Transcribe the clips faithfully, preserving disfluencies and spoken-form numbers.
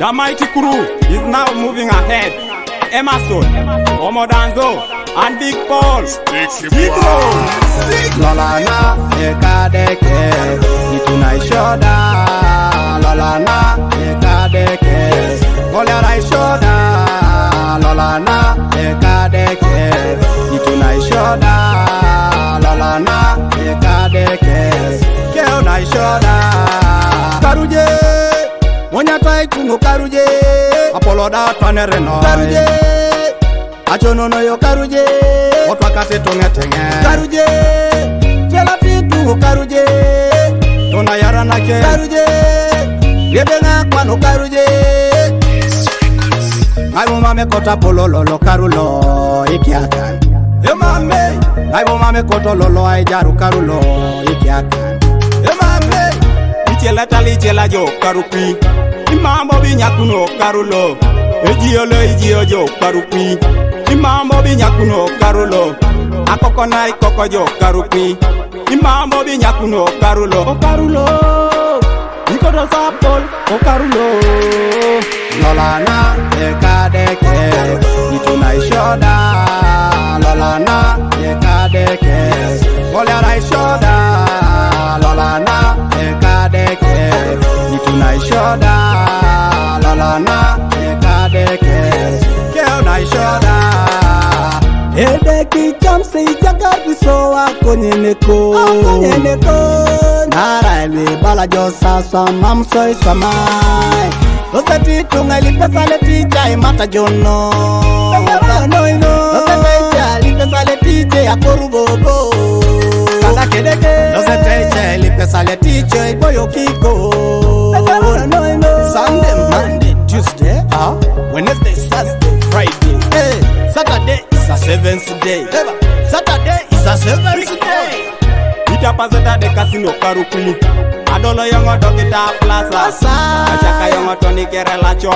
The mighty crew is now moving ahead. Emerson, Omodanzo, and Big Paul. Big Paul. Lola na ekadeke, ituna ishoda. Lola na ekadeke, kolera ishoda. Lola na ekadeke, ituna ishoda. Lola na ekadeke, keo na ishoda. Karuje, monya tai tungo karuje. Apolo da panere no. Karuje. Achono no yo karuje. Otwa kase tonge tenge. Karuje. Chela pitu karuje. Tona yara na ke. Karuje. Yebe nga kwano karuje. Ngai mame kota pololo lo karulo ikiakan. Yo mame. Ngai mame koto lolo ai jaru karulo ikiakan. Yo mame. Ichela tali ichela jo karukwi. Imambo bi nyakuno karulo. Ejiolo ijio jo karukwi. Imambo bi nyakuno karulo. Akoko na ikoko jo karukwi. Imambo bi nyakuno karulo. O karulo. Ikodo sapol. O karulo. Lola na ekadeke, ituna ishoda. Lola na ekadeke, kolera ishoda. Lola na ekadeke, ituna ishoda. Lola na ekadeke, keo na ishoda. Edeki chamse ijagar biso akonyeneko. Akonyeneko. Nara ele bala josa swamam soy swamai. Loseti tunga ili pesa leti chai mata jono. Noino. Loseti chai ili pesa leti chai akoru bobo. Kada kedeke. Loseti chai ili pesa leti chai boyo kiko. Noino. Sunday, Monday, Tuesday, ah, Wednesday, Thursday, Friday. Hey, Saturday is a seventh day. Saturday is a seventh day. Itapazeta de casino karukwi. Adolo yongo dokita plaza. Achaka yongo toni kerela cho.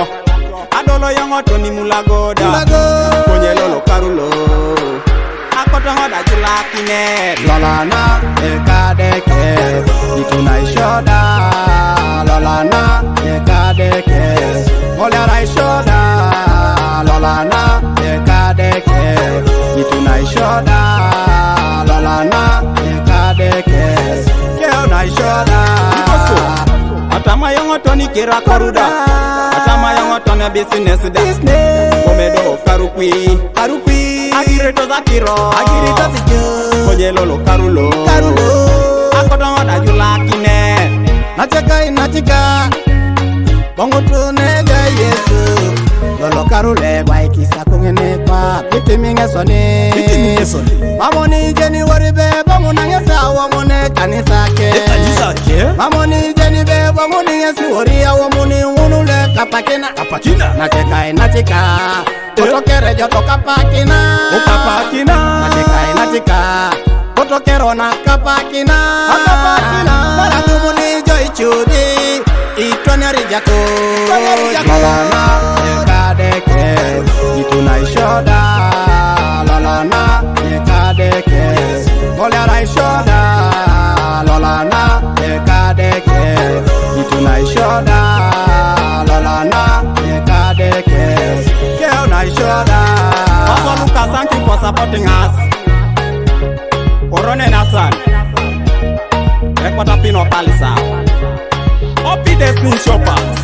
Adolo yongo toni mulagoda. Konye lolo karulo. Akotongo da jula kine. Lola na ekadeke, ituna ishoda. Lola na ekadeke, kolera ishoda. Lola na ekadeke, ituna ishoda. Lola na ekadeke, keo na ishoda. Atama yongo toni kera koruda. Atama yongo toni business da. Komedo karukwi. Karukwi. Agire to zakiro. Agire to zakiro. Konye lolo karulo. Karulo. Akotongo da jula kine. Nacheka inachika. Bongo tunega Yesu. Lolo karule bai kisa kungene kwa. Piti minge soni. Piti minge soni. Mamoni January be bongo nangesa wamone kanisa ke. Kanisa ke. Mamoni January be bongo nangesa wori ya wamoni unule kapakina. Kapakina. Nacheka inachika. Kotokere joto kapakina. Kapakina. Natika natika. Kotokero na kapakina. Kapakina. Mara tumuni joy chudi. Itwani arijako. Lola na ekadeke. Ituna ishoda. Lola na ekadeke. Kolera ishoda. Lola na ekadeke. Ituna ishoda. Lola na ekadeke. Keo na ishoda. Papa Lucas, thank you for supporting us. Korone Nasan. Rekwata Pino Palisa. Opi Destiny Shoppers.